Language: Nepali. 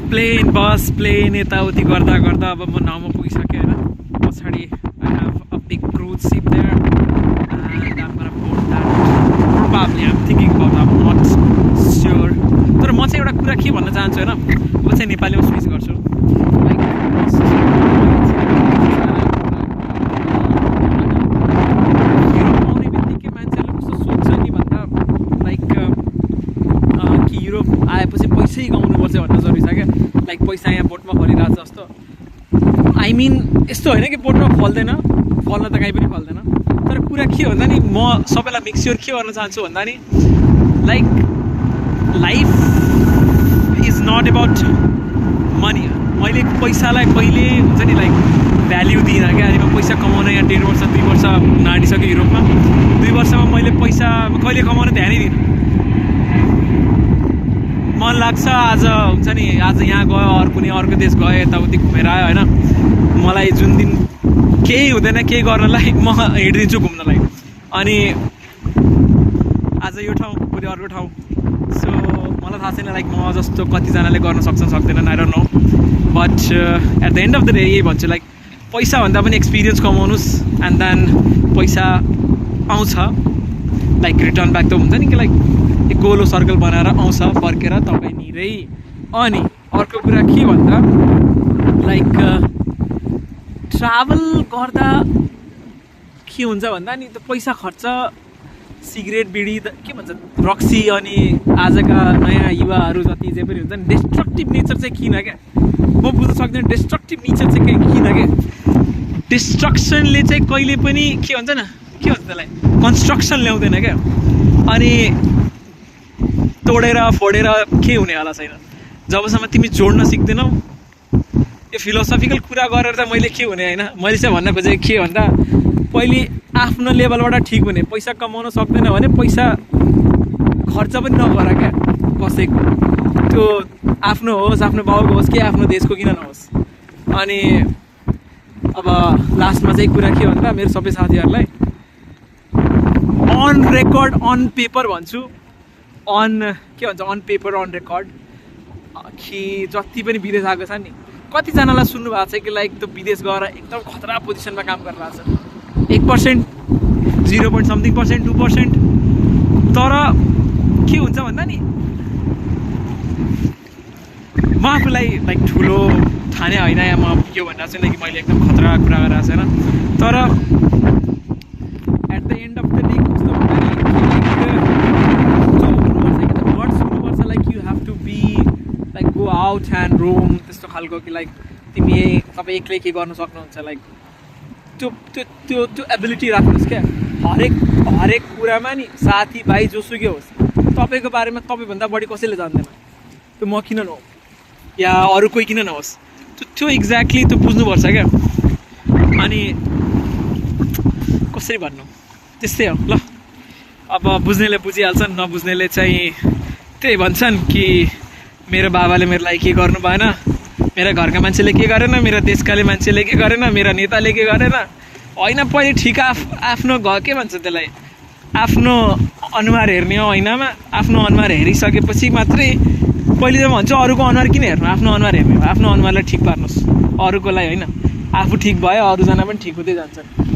प्लेन बस प्लेन यताउति गर्दा गर्दा अब म नाउँमा पुगिसकेँ होइन पछाडि I have a big cruise ship there and I'm gonna board that probably I'm thinking about I'm not sure तर म चाहिँ एउटा कुरा के भन्न चाहन्छु होइन म चाहिँ नेपालीमा स्विच गर्छु लाइक युरोप आउने बित्तिकै मान्छेहरूले कस्तो सोध्छ नि भन्दा लाइक कि युरोप आएपछि पैसै कमाउनुपर्छ भन्न जरुरी छ क्या लाइक पैसा यहाँ बोटमा फलिरहेको छ जस्तो आई मिन यस्तो होइन कि बोटमा फल्दैन फल्न त कहीँ पनि फल्दैन तर कुरा के भन्दा नि म सबैलाई मेक स्योर के गर्न चाहन्छु भन्दा नि like life is not about money मैले पैसालाई कहिले हुन्छ नि लाइक भ्याल्यु दिइनँ क्या अनि म पैसा कमाउन यहाँ 1.5 वर्ष 2 वर्ष नाडिसकेँ युरोपमा 2 वर्षमा मैले पैसा कहिले कमाउन ध्यानै दिइनँ मन लाग्छ आज हुन्छ नि आज यहाँ गयो अर्को देश गयो यताउति घुमेर आयो होइन मलाई जुन दिन केही हुँदैन केही गर्नलाई म हिँडिदिन्छु घुम्नलाई अनि आज यो ठाउँ भोलि अर्को ठाउँ सो मलाई थाहा छैन लाइक म जस्तो कतिजनाले गर्न सक्छन् सक्दैनन् I don't know but at the end of the day यही भन्छु लाइक पैसा भन्दा पनि एक्सपिरियन्स कमाउनुहोस् एन्ड देन पैसा आउँछ लाइक रिटर्न ब्याक त हुन्छ नि कि लाइक एक गोलो सर्कल बनाएर आउँछ फर्केर तपाईँ निरै अनि अर्को कुरा के भन्दा लाइक ट्राभल गर्दा के हुन्छ भन्दा नि त्यो पैसा खर्च सिगरेट बिडी के भन्छ रक्सी अनि आजका नयाँ युवाहरू जति जे पनि हुन्छ नि डिस्ट्रक्टिभ नेचर चाहिँ किन क्या म बुझ्न सक्दिनँ डिस्ट्रक्टिभ नेचर चाहिँ किन क्या डिस्ट्रक्सनले चाहिँ कहिले पनि के भन्छ न के भन्छ त्यसलाई कन्स्ट्रक्सन ल्याउँदैन क्या अनि तोडेर फोडेर के हुनेवाला छैन जबसम्म तिमी जोड्न सिक्दैनौ यो फिलोसफिकल कुरा गरेर त मैले के हुने होइन मैले चाहिँ भन्न खोजेको के भन्दा पहिले आफ्नो लेभलबाट ठिक हुने पैसा कमाउन सक्दैन भने पैसा खर्च पनि नगर क्या कसैको त्यो आफ्नो होस् आफ्नो बाउको होस् कि आफ्नो देशको किन नहोस् अनि अब लास्टमा चाहिँ कुरा के भन्दा मेरो सबै साथीहरूलाई अन रेकर्ड अन पेपर भन्छु अन के भन्छ अन पेपर अन रेकर्ड कि जति पनि विदेश आएको छ नि कतिजनालाई सुन्नु भएको छ कि लाइक त्यो विदेश गएर एकदम खतरा पोजिसनमा काम गरिरहेको छ 1% 0.something% 2% तर के हुन्छ भन्दा नि म आफूलाई लाइक ठुलो ठाने होइन या म के भनिरहेको छैन कि मैले एकदम खतरा कुरा गरिरहेको छैन तर at the end of the day कस्तो भन्दा नि हुनुपर्छ like you have to be like go out and roam त्यस्तो खालको कि लाइक तिमी तपाईँ एक्लै के गर्न सक्नुहुन्छ लाइक त्यो त्यो त्यो त्यो एबिलिटी राख्नुहोस् क्या हरेक कुरामा नि साथी भाइ जोसुकै होस् तपाईँको बारेमा तपाईँभन्दा बढी कसैले जान्दैन त्यो म किन नहो या अरू कोही किन नहोस् त्यो एक्ज्याक्टली त्यो बुझ्नुपर्छ क्या अनि कसरी भन्नु त्यस्तै हो ल अब बुझ्नेले बुझिहाल्छन् नबुझ्नेले चाहिँ त्यही भन्छन् कि मेरो बाबाले मेरो लागि के गर्नु भएन मेरा घरका मान्छेले के गरेन मेरा देशकाले मान्छेले के गरेन मेरा नेताले के गरेन होइन पहिले ठिक आफ्नो घर के भन्छ त्यसलाई आफ्नो अनुहार हेर्ने हो हैनमा आफ्नो अनुहार हेरिसकेपछि मात्रै पहिले त भन्छ अरूको अनुहार किन हेर्नु आफ्नो अनुहार हेर्ने हो आफ्नो अनुहारलाई ठिक पार्नुहोस् अरूको लागि होइन आफू ठिक भयो अरूजना पनि ठिक हुँदै जान्छन्